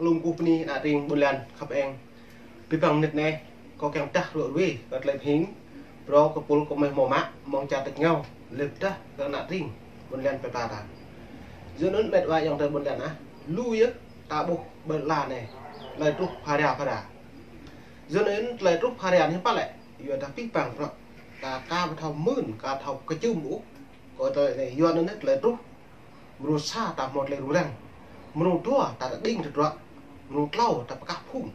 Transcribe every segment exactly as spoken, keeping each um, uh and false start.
Lŏm kơkuh bơni ană tring ƀôn lan khăp eng. Abih bang mơnit anai, kâo kiăng pơdah ruă ruê kơ tơlơi pơhing, brơi kơ pul kơ mơi hmâo mă, mơ̆ng čar tač rơngiao, lĕ pơdah kơ ană tring ƀôn lan plơi pla ta. Yua anŭn met wa ayŏng adơi ƀôn lan ah, lu yơh ta ƀuh ƀơi lŏn anai, tơlơi truh phara phara. Yua anŭn tơlơi truh phara anai pă lĕ, yua dah abih bang bruă, ta aka ƀu thâo mưn, aka thâo kơčŭm ôh, kơ tơlơi anai, yua anŭn tơlơi truh. Mrô sa ta hmâo tơlơi rŭng răng. Mrô dua ta đing tơdruă. Mrô klâo ta pơkah phung.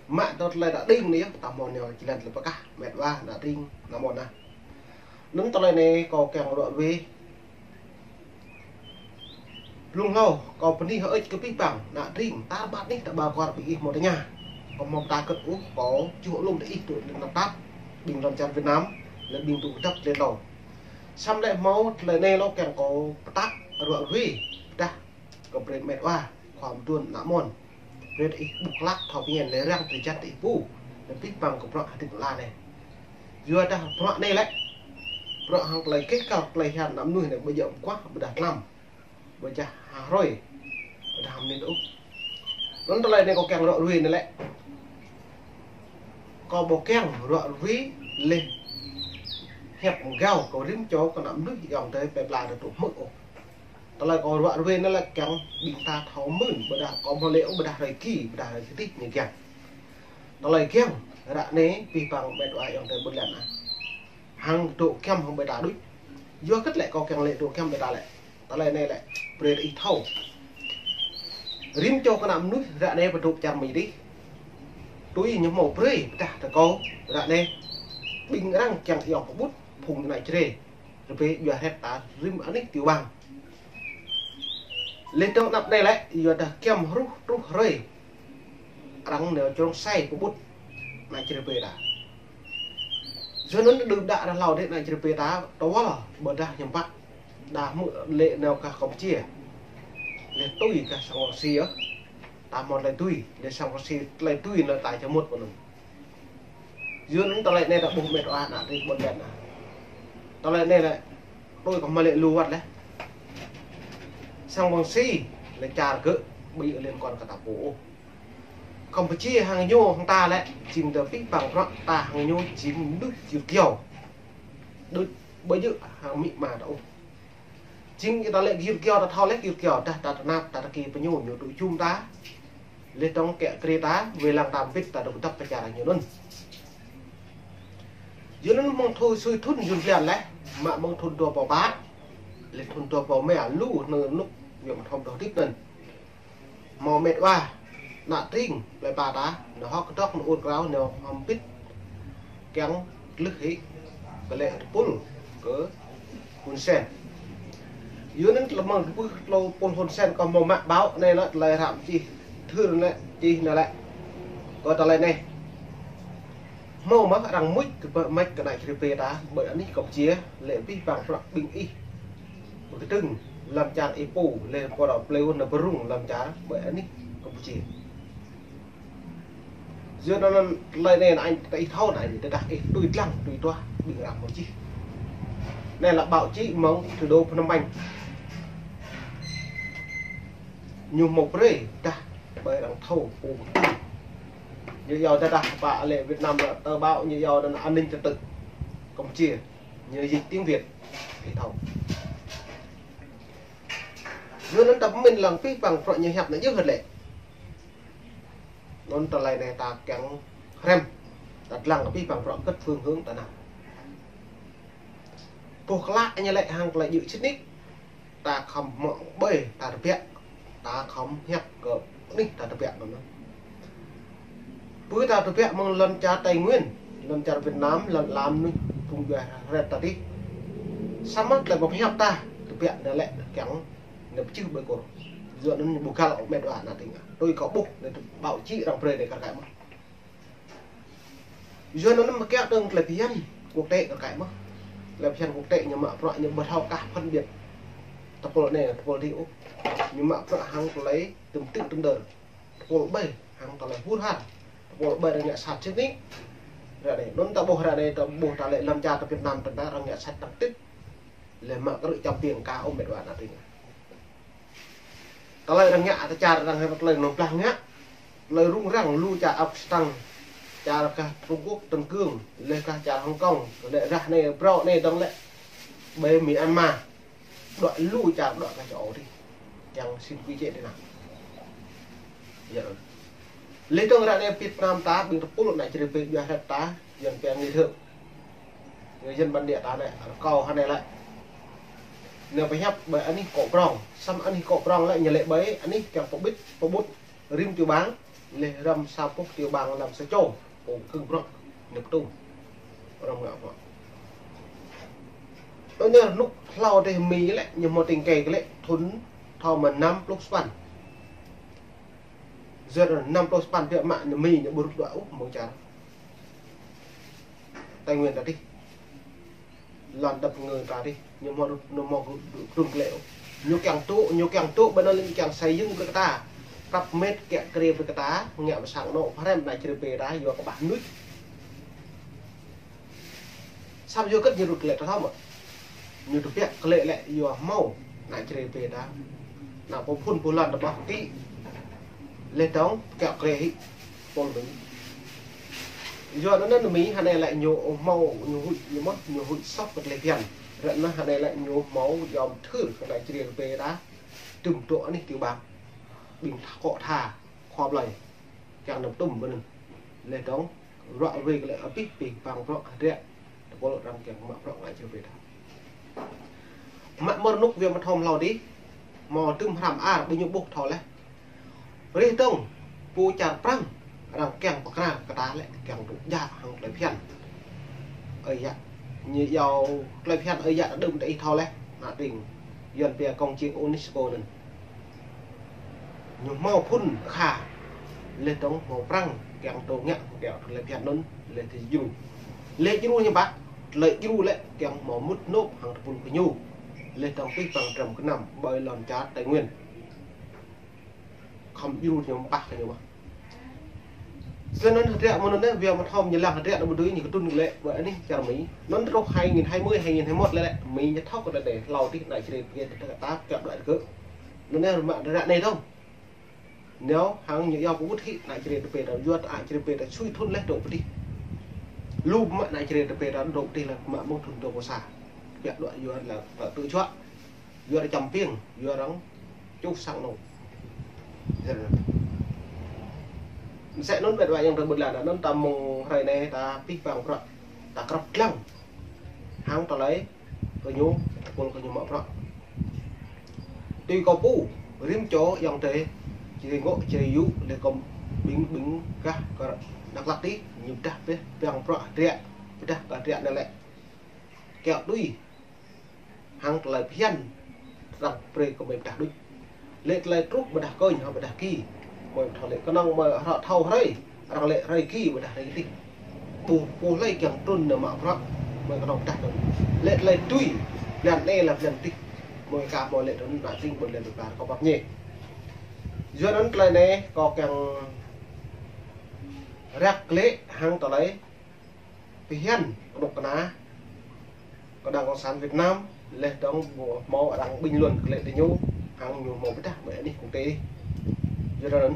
Mă tơlơi ta đing anai yơh, ta hmâo nao jơlan tơlơi pơkah, met wa ană tring ană mơnuih ah. Anŭn tơlơi anai kâo kiăng ruă ruê. Blung hlâo, kâo bơni hơơč kơ abih bang ană tring, tar ƀar anih ta ƀar kwar ƀing ih hmâo tơña. Kâo hmâo pơtă kơ̆t ôh, kâo čuh lŏm tơ ih tŭ lĕ năp tap, ƀing lŏn čar Việt Nam, lĕ ƀing tŭ kơdăp tơlơi hlâo. Samơ̆ lĕ hmâo tơlơi anai lŏ kiăng kâo pơtă ruă ruê, pơdah kơ brơi met wa, khua mơduôn ană mơnuih. Brơi ih ƀuh klă thâo pơñen lĕ răng tơjăt ih ƀuh, lĕ abih bang kơ bruă hơdip lŏn anai. Yua dah bruă anai lĕ, bruă hăng tơlơi kĕh kăl tơlơi hiam ană mơnuih anai ƀu djơ̆ mơguah ƀôdah tlam, ƀôdah ha hrơi, ƀôdah ha mơnit ôh. Anŭn tơlơi anai kâo kiăng ruă ruê anai lĕ. Kâo ƀu kiăng ruă ruê lĕ hiăp mơgao kơ rĭm čô kơ ană mơnuih ayŏng adơi plơi pla ta tŭ hmư̆ ôh. Tơlơi kâo ruă ruê anai lĕ kiăng ƀing ta thâo mưn, ƀôdah kâo hmâo lĕ ôh, ƀôdah hrơi ki, ƀôdah hrơi kơdih anai kiăng. Tơlơi kiăng, ră anai abih bang met wa ayŏng adơi ƀôn lan ah. Hăng dŏ giăm hăng ƀing ta đôč. Yua hơget lĕ kâo kiăng lĕ dŏ giăm ƀing ta lĕ. Tơlơi anai lĕ, brơi ih thâo. Rĭm čô kơ ană mơnuih ră anai pơdŏ čar Mi adih. Tui ñu hmâo brơi pơdah tơ kâo ră anai. Ƀing arăng kiăng iâu pơƀut phung ană Jrai. Rơbê yua hret ta rĭm anih tiểu bang. Lĕ tơ̆ng anăp anai lĕ, yua dah giăm hruh truh hrơi. Arăng nao črông sai pơƀut ană Jrai pơ ta. Yua anŭn đưm đă ră hlâo dêh ană Jrai pơ ta, tơwăl ƀôdah ñăm pă. Đa hmư̆ lĕ nao gah Kampuchia. Lĕ tui gah sang Wang Si yơh. Ta hmâo tơlơi tui, lĕ sang Wang Si tơlơi tui anŭn ta čơmut anŭn. Yua anŭn tơlơi anai ta ƀuh met wa ană tring ƀôn lan ah. Tơlơi anai lĕ, tui kơ hmâo lĕ lu wơ̆t lĕ. Sang Wang Si, lĕ čar gơ̆, ƀu djơ̆ liên quan kơ ta pô ôh. Kampuchia hăng ñu hăng ta lĕ, jing tơ abih bang bruă ta hăng ñu jing mơnuih gir gio. Đôč ƀu djơ̆ hăng amĭ ama ta ôh. Jing ih ta lĕ gir gio ta thâo lĕ gir gio, dah ta tơnap ta tơki pơ ñu, ñu tŭ jum ta. Lĕ tơ̆ng kiăng krê ta, wai lăng ta ƀĭt ta dŏ kơdăp pơ čar ñu anŭn. Yua anŭn mơ̆ng thun sui thun yun blan lĕ, mă mơ̆ng thun dua rơbâo pă, lĕ thun dua rơbâo rơma lu hnơ̆ng rơnŭk, yua mơ̆ng thom dŏ hơdip anŭn. Hmâo met wa, ană tring, plơi pla ta, nao hơ̆k kơdŏk nao ur krao, nao hơm pit, kiăng tlưh hĭ, kơ lĕ tơpul, kơ Hun Sen. Yua anŭn tơlơi mơ̆ng tơpul, tơpul Hun Sen kâo hmâo mă ƀâo, anai lĕ tơlơi hrăm čih, thưr anai, čih anai lĕ. Kơ tơlơi anai. Hmâo mơ̆ arăng muč kơ ƀă măč kơ ană čri pê ta, ƀơi anih Kampuchia, lĕ abih bang prăk ƀing ih. Ƀơi kơtưng, lăm čar Ipu, lĕ pô rao plei un na bơrung lăm čar, ƀơi anih Kampuchia. Yua anŭn tơlơi anai, anai, ta ih thâo anai, tơdah ih tui lăng, tui tuah, ƀing arăng mơ̆ čih. Anai lĕ báo chí mơ̆ng thủ đô Phnom Penh. Ñu hmâo brơi, dah, ƀơi arăng thâo, pô ƀơi kơtưng. Ñu iâu tơdah pă lĕ Việt Nam lĕ tờ báo, ñu iâu anŭn an ninh trật tự Kampuchia. Ñu dịch tiếng Việt, ih thâo. Yua anŭn ta pơmĭn lăng abih bang prăk ñu hiăp anai djơ̆ hơ̆t lĕ. Anŭn tơlơi anai ta kiăng hrăm, ta lăng abih bang prăk kơ̆t phương hướng ta nao. Pô klă ñu lĕ hăng tơlơi djơ̆ sĭt nik. Ta khŏm mơ̆ ƀơi ta tơbiă, ta khŏm hiăp kơ anih ta tơbiă anŭn. Pơ ta tơbiă mơ̆ng lŏn čar Tây Nguyên, lŏn čar Việt Nam, lŏn lam anŭn, phung djuai hrĕt ta tih. Samơ̆ tơlơi pơhiăp ta tơbiă anai lĕ kiăng anai pơčih ƀơi kur. Yua anŭn ñu ƀu găl ôh met wa ană tring. Tui kâo ƀuh anai tơ báo chí arăng brơi anai kar kaĭ mơ̆n. Yua anŭn mơ̆ kiăng tơ̆ng tơlơi phiăn quốc tế kar kaĭ mơ̆n. Tơlơi phiăn quốc tế ñu mă prăk ñu ƀu thâo kah phân biệt tơpul anai, tơpul adih ôh. Ñu mă prăk hăng tơlơi tơm tĭng tơm dơr. Tơpul ƀơi hăng tơlơi hur har. Tơpul ƀơi arăng ngă sat sĭt nik. Ră anai, anŭn ta ƀuh ră anai, ta ƀuh ta lĕ lŏn čar ta Việt Nam ta arăng ngă sat tăng tĭt. Lĕ mă krư̆ čăm piêng kah ôh met wa ană tring. Tơlơi arăng ngă, tơlơi čar arăng hơt tơlơi nong blah ngă. Tơlơi rŭng răng lu čar ăp stăng. Čar gah Trung Quốc, Tân Cương, lĕ gah čar Hồng Kông, lĕ rah anai, brâo anai dơ̆ng lĕ ƀơi Myanmar. Đuaĭ lu čar đuaĭ gah châu Âu dih. Yang xin quy chế đi nao. Yơh. Lĕ dơ̆ng ră anai Việt Nam ta, ƀing tơpul ană Jrai pê djuai hrĕt ta, Yuan pia người Thượng. Người dân bản địa ta lĕ, rơkâo hơnai lĕ. Ñu pơhiăp ƀơi anih kŏ prong, samơ̆ anih kŏ prong lĕ ñu lĕ ƀơi anih kiăng pơƀĭt, pơƀut rĭm tiểu bang, lĕ răm sa boh tiểu bang lăm sa čô, pô kơ̆ng bruă, ñu pơtum. Răm ngă bruă. Ơ ñu rơnŭk hlâo dêh Mi lĕ, ñu hmâo tĭng kê kơ lĕ thŭn thâo mă năm pluh sapăn. Yua năm pluh sapăn biă mă ñu Mi ñu ƀu rŭt đuaĭ ôh mơ̆ng čar Tây Nguyên ta dih. Lŏn đăp ngơ ta dih, ñu hmâo rŭt, ñu hmâo rŭt, rŭt, rŭt kơ lĕ ôh. Ñu kiăng tŭ, ñu kiăng tŭ, ƀơi anŭn lĕ ñu kiăng xây dựng brơi kơ ta. Prăp mĕt kiă kriê brơi kơ ta, ngă pơ sang anŏ, pơhrăm ană Jrai pê ta, yua kơ ƀah mơnuih. Samơ̆ yua hơget ñu rŭt kơ lĕ ta thâo mơ̆. Ñu tơbiă kơ lĕ lĕ yua hmâo ană Jrai pê ta. Ană pô phŭn pô lŏn ta ƀah kĭ. Lĕ dơ̆ng kiă kriê hĭ pô lŏn. Yua anŭn anŭn Mi hơnai lĕ ñu hmâo, ñu huĭ, ñu mơ̆, ñu huĭ soh kơ tơlơi phiăn. Ră anai hơnai lĕ ñu hmâo yom thưr kơ ană Jrai pê ta. Tŭm dŏ anih tiểu bang. Ƀing tha kŏ tha, khua plơi. Kiăng nao pơtum ƀơi anŭn. Lĕ dơ̆ng, ruă ruê kơ lĕ abih bih bang bruă hơdră. Tơpul arăng kiăng mă bruă ngă Jrai pê ta. Mă mơ̆ rơnŭk biă mă thâo hlâo dih, hmâo tŭm hrăm ar ƀing ñu ƀuh thâo lĕ. Rih dơ̆ng, pô čar Prăng, arăng kiăng pơkra kơ ta lĕ, kiăng tŭ djă hăng tơlơi phiăn. Ơi yă, ñu iâu tơlơi phiăn ơi yă ta đưm ta ih thâo lĕ, ană tring, Yuan pia công trình UNESCO anŭn. Ñu hmâo phŭn kha, lĕ dơ̆ng hmâo Prăng, kiăng tŭ ngă, kiăng tŭ lĕ phiăn anŭn, lĕ tơlơi djru. Lĕ djru ñu ƀă, tơlơi djru lĕ kiăng hmâo mŭt nôp hăng tơpul kơ ñu. Lĕ dơ̆ng pih păng trăm kơ năm, ƀơi lŏn čar Tây Nguyên. Khŏm djru ñu ƀă kơ ñu mơ̆. Sơnăn hơdră mơ̆ anŭn neh, biă mă thâo ñu lăng hơdră anŭn ƀu dưi ñu kơtŭn lĕ, ƀơi anih čar Mi. Anŭn truh hai nghìn hai mươi, hai nghìn hai mươi mốt lĕ lĕ, Mi ñu thâo kơ lĕ, hlâo dih ană Jrai pê ta kơtăp kiăp đuaĭ kơ. Anŭn neh rơmă hơdră anai dơ̆ng. Ñu hăng ñu iâu pơƀut hĭ ană Jrai pê ta, yua ană Jrai pê ta sui thŭn leh dŏ pơ dih. Lu mă ană Jrai pê ta dŏ pơ dih lĕ mă mơ̆ng thŭn dua pluh sa. Biă đuaĭ yua lĕ, lĕ tŭ juă. Yua arăng čăm piêng, yua arăng čuh sang anŏ. Mơsĕ anŭn ƀĕ wa yang ta ƀut lan, anŭn ta mơ̆ng hrơi anai ta pih păng bruă, ta krăp lăng. Hăng tơlơi kơ ñu, tơpul kơ ñu mă bruă. Tui kâo ƀuh, rĭm čô ayŏng adơi, Jrai Ngŏ, Jrai Yŭ, lĕ kơ ƀing, ƀing gah kơ Dak Lak dih, ñu pơdah pih păng bruă hơdră, pơdah kơ hơdră anai lĕ. Kiăo tui. Hăng tơlơi phiăn, arăng brơi kơ mơi pơdah đôč. Lĕ tơlơi truh pơdah kơnh, hăng pơdah ki. Mơi pơthâo lĕ kơnơ̆ng mơi hră thâo hrơi, arăng lĕ hrơi ki pơdah hrơi ki dih. Pô, pô hlơi kiăng trŭn nao mă bruă, mơi kơnơ̆ng pơdah trŭn. Lĕ tơlơi tui, phiăn anai lĕ phiăn dih. Mơi ka mơi lĕ trŭn, ană tring ƀôn lan tơplar kơ pap ñe. Yua anŭn tơlơi anai, kâo kiăng răk lĕ hăng tơlơi phiăn kơnuk kơna kơ Đảng Cộng sản Việt Nam, leh dơ̆ng hmâo arăng bình luận kơ lĕ tơ ñu, hăng ñu hmâo pơdah ƀơi anih quốc tế. Yua anŭn.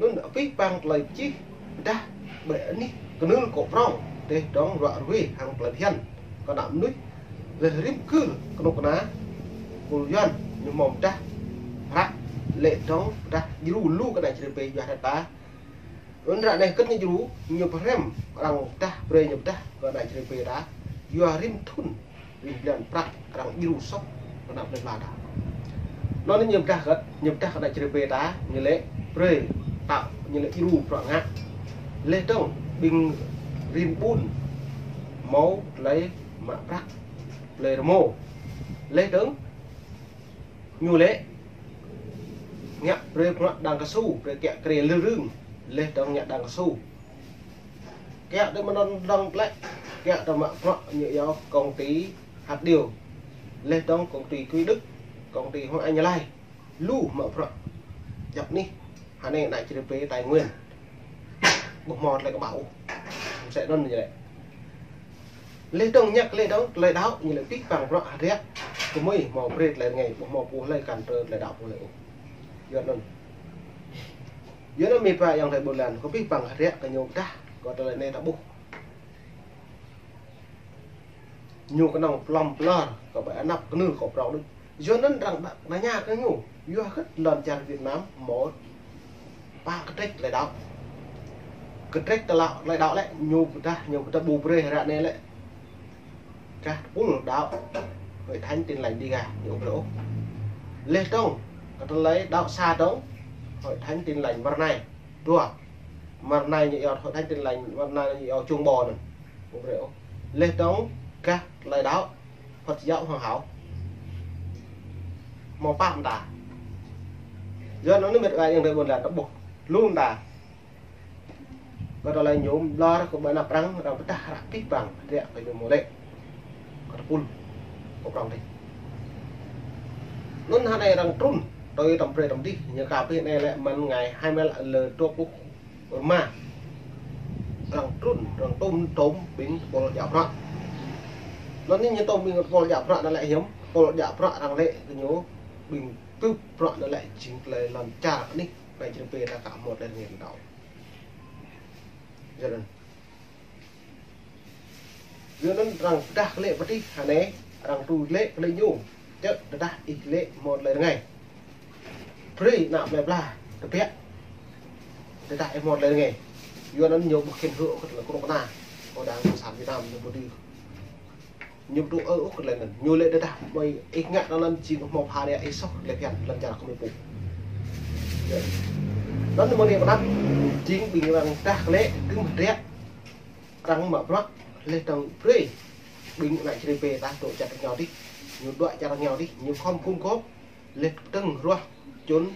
Anŭn abih bang tơlơi pơčih pơdah ƀơi anih kơnưl kŏ prong, dêh dơ̆ng ruă ruê hăng tơlơi phiăn kơ ană mơnuih. Leh rĭm kơ kơnuk kơna, pô Yuan ñu hmâo pơdah hră lĕ dơ̆ng pơdah djru lu kơ ană Jrai pê djuai hrĕt ta. Anŭn ră anai hơget ñu djru, ñu pơhrăm arăng pơdah, brơi ñu pơdah kơ ană Jrai pê ta. Yua rĭm thŭn, rĭm blan prăk arăng djru soh kơ ană plơi pla ta. Anŭn ñu pơdah hơget, ñu pơdah kơ ană Jrai pê ta, ñu lĕ brơi, ta, ñu lĕ djru bruă ngă. Leh dơ̆ng ƀing rin ƀun hmâo tơlơi mă prăk, tơlơi rơmô. Leh dơ̆ng ñu lĕ ngă brơi bruă đang kơsu, brơi kiă kriê lư rưng, leh dơ̆ng ngă đang kơsu. Kiă tơ mơnơ̆ng dơ̆ng plĕ, kiă tơ mă bruă ñu iâu công ty hạt điều, leh dơ̆ng công ty Thúy Đức, công ty Hoàng Anh Lai, lu mă bruă. Djŏp anih, hơnai ană Jrai pê Tây Nguyên. Ƀu hmâo tơlơi kơƀah ôh. Mơsĕ anŭn ñu lĕ. Leh dong ñăk leh dong tơlơi đaŏ, ñu lĕ pih păng bruă hơdră. Kơ mơi hmâo brơi tơlơi rơngai, ƀu hmâo pô hlơi kăn tơ tơlơi đaŏ pô hlơi ôh. Yua anŭn. Yua anŭn mĭt wa ayŏng adơi ƀôn lan, kơ pih păng hơdră kơ ñu pơdah, kơ tơlơi anai ta ƀuh. Ñu kơnơ̆ng plŏm plơr, kơ ƀai anăp kơnưl kơ prŏng đôč. Yua anŭn arăng ƀă tơña kơ ñu, yua hơget lŏn čar Việt Nam hmâo pă kơdrĕč tơlơi đaŏ. Kơdrĕč tơlơi, tơlơi đaŏ lĕ, ñu pơdah, ñu pơdah ƀu brơi ră anai lĕ. Gah tơpul đaŏ Hội Thánh Tin Lành Đêga, ñu ƀu brơi ôh. Leh dong, kơ tơlơi đaŏ sa dong, Hội Thánh Tin Lành Mơr Nai. Dua, Mơr Nai ñu iâu Hội Thánh Tin Lành, Mơr Nai ñu iâu Čông Bò anŭn. Ƀu brơi ôh. Leh dong, gah tơlơi đaŏ Phật giáo Hòa Hảo. Hmâo pă mơta. Yua anŭn mĭt wa ayŏng adơi ƀôn lan ta ƀuh. Lu mơta. Kơ tơlơi ñu lor kơ ƀai anăp arăng, arăng pơdah hră pih păng, hơdră kơ ñu mơ̆ lĕ. Kơ tơpul, kơ prŏng dih. Anŭn hơnai arăng trŭn, tui tơm brơi tơm dih, ñu kơ pih anai lĕ mơ̆n ngày hai mươi lăm lơ dua pluh rơma. Arăng trŭn, arăng tôm, tôm ƀing tơpul djă bruă. Anŭn anai ñu tôm ƀing tơpul djă bruă anŭn lĕ hiư̆m, tơpul djă bruă arăng lĕ kơ ñu ƀing tŭ bruă anŭn lĕ jing tơlơi lŏn čar anih, ƀai črê pê ta kơ hmâo tơlơi rơngai đaŏ. Yua anŭn. Yua anŭn arăng pơdah kơ lĕ pơtih hơnai, arăng tui lĕ kơ lĕ ñu. Čơ̆ tơdah ih lĕ hmâo tơlơi rơngai. Brơi ană plơi pla, tơbiă. Tơdah ih hmâo tơlơi rơngai. Yua anŭn ñu ƀu khĭn hơ̆ kơ tơlơi kơnuk kơna. Kơ đảng cộng sản Việt Nam ñu ƀu dưi. Ñu ƀu tŭ ư ôh kơ tơlơi anŭn. Ñu lĕ tơdah mơi ih ngă tơlơi anŭn jing hmâo phara ih soh tơlơi phiăn lŏn čar kơ mơi pô. Yua anŭn mơ̆ng anai pơnăp jing ƀing arăng pơdah kơ lĕ kư̆m hơdră. Arăng mă bruă, leh dong brơi. Ƀing ană črê pê ta dŏ čar rơngiao dih. Ñu dŏ čar rơngiao dih, ñu khŏm gum gôp. Leh dơ̆ng ruah čun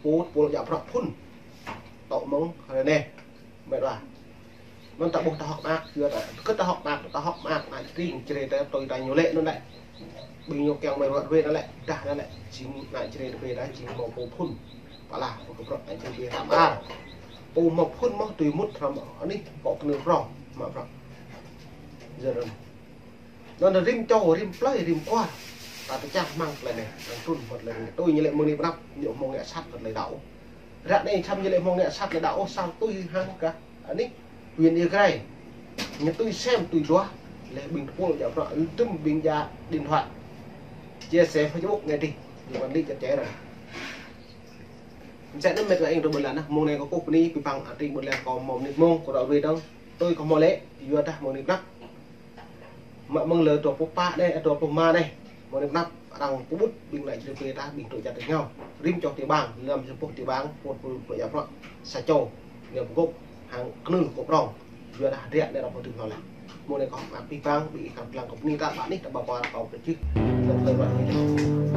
pô tơpul djă bruă phŭn. Tŏ mơ̆ng hrơi anai. Mĕt wa. Anŭn ta ƀuh ta hơ̆k mơak, yua ta, kơ ta hơ̆k mơak, ta hơ̆k mơak, ană črê, črê ta tui ta ñu lĕ anŭn lĕ. Ƀing ñu kiăng mơi ruă ruê anŭn lĕ, dah anŭn lĕ. Jing ană črê ta ƀing ta, jing hmâo pô phŭn. Pơala, pô kơ bruă, ană črê ƀing ta mă. Pô hmâo phŭn mơ̆ tui mŭt hrŏm anih, pŏk kơnưl prŏng, mă bruă. Yua anŭn. Anŭn rĭm čô, rĭm plơi, rĭm kwar. Ta pơčah mơ̆ng tơlơi anai, arăng trŭn mơ̆ tơlơi anai. Tui ñu lĕ mơ̆ng anai pơnăp, ñu hmâo ngă sat kơ tơlơi đaŏ. Ră anai čăm ñu lĕ hmâo ngă sat tơlơi đaŏ, ôh, sang tui hăng kơ anih, huyện Ia Grai. Ñu tui sem, tui duah, leh ƀing tơpul djă bruă, lơ̆m ƀing djă điện thoại. Chia sẻ Facebook anai dih, ñu quản lý chặt chẽ rồi. Mơsĕ anŭn mĕt wa ayŏng adơi ƀôn lan ah, mơ̆ng anai kâo kơkuh bơni, pih păng adơi ƀôn lan kâo hmâo mơnit mông, kâo ră ruai dơ̆ng, tui kâo hmâo lĕ, yua dah mơ̆ng anai pơnăp. Mă mơ̆ng lơ dua pluh pă anai, dua pluh rơma anai. Mơ̆ng anai pơnăp arăng pơƀut ƀing ană črê pê ta ƀing tŭ čar rơngiao. Rĭm čô tiểu bang, lăm jơpŭh tiểu bang, pŭt pŭt pŭt djă bruă. Sa čô, ñu pơgop hăng kơnưl kơ prŏng. Yua dah hơdră anai arăng pơtŭ hlâo lĕ. Mơ̆ng anai kâo hơ̆k mơak pih păng, ƀing ih kăn lăng kơ bơni ta ƀă anih, ta ƀă kơ arăng kâo pơčih. Lăm tơlơi ruă anai.